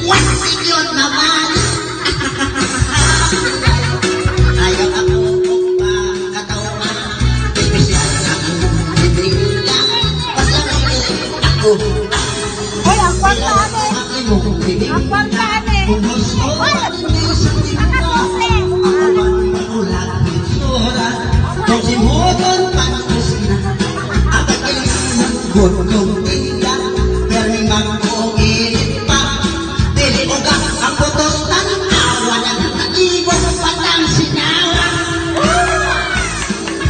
1 million naman. Ayaw ako og pakatawa. Espesyal ang imong bibingka. Basta may ako. Hoy, ang kwarta ane. Ang imong bibingka. Ang kwarta ane. Kung gusto Hoy!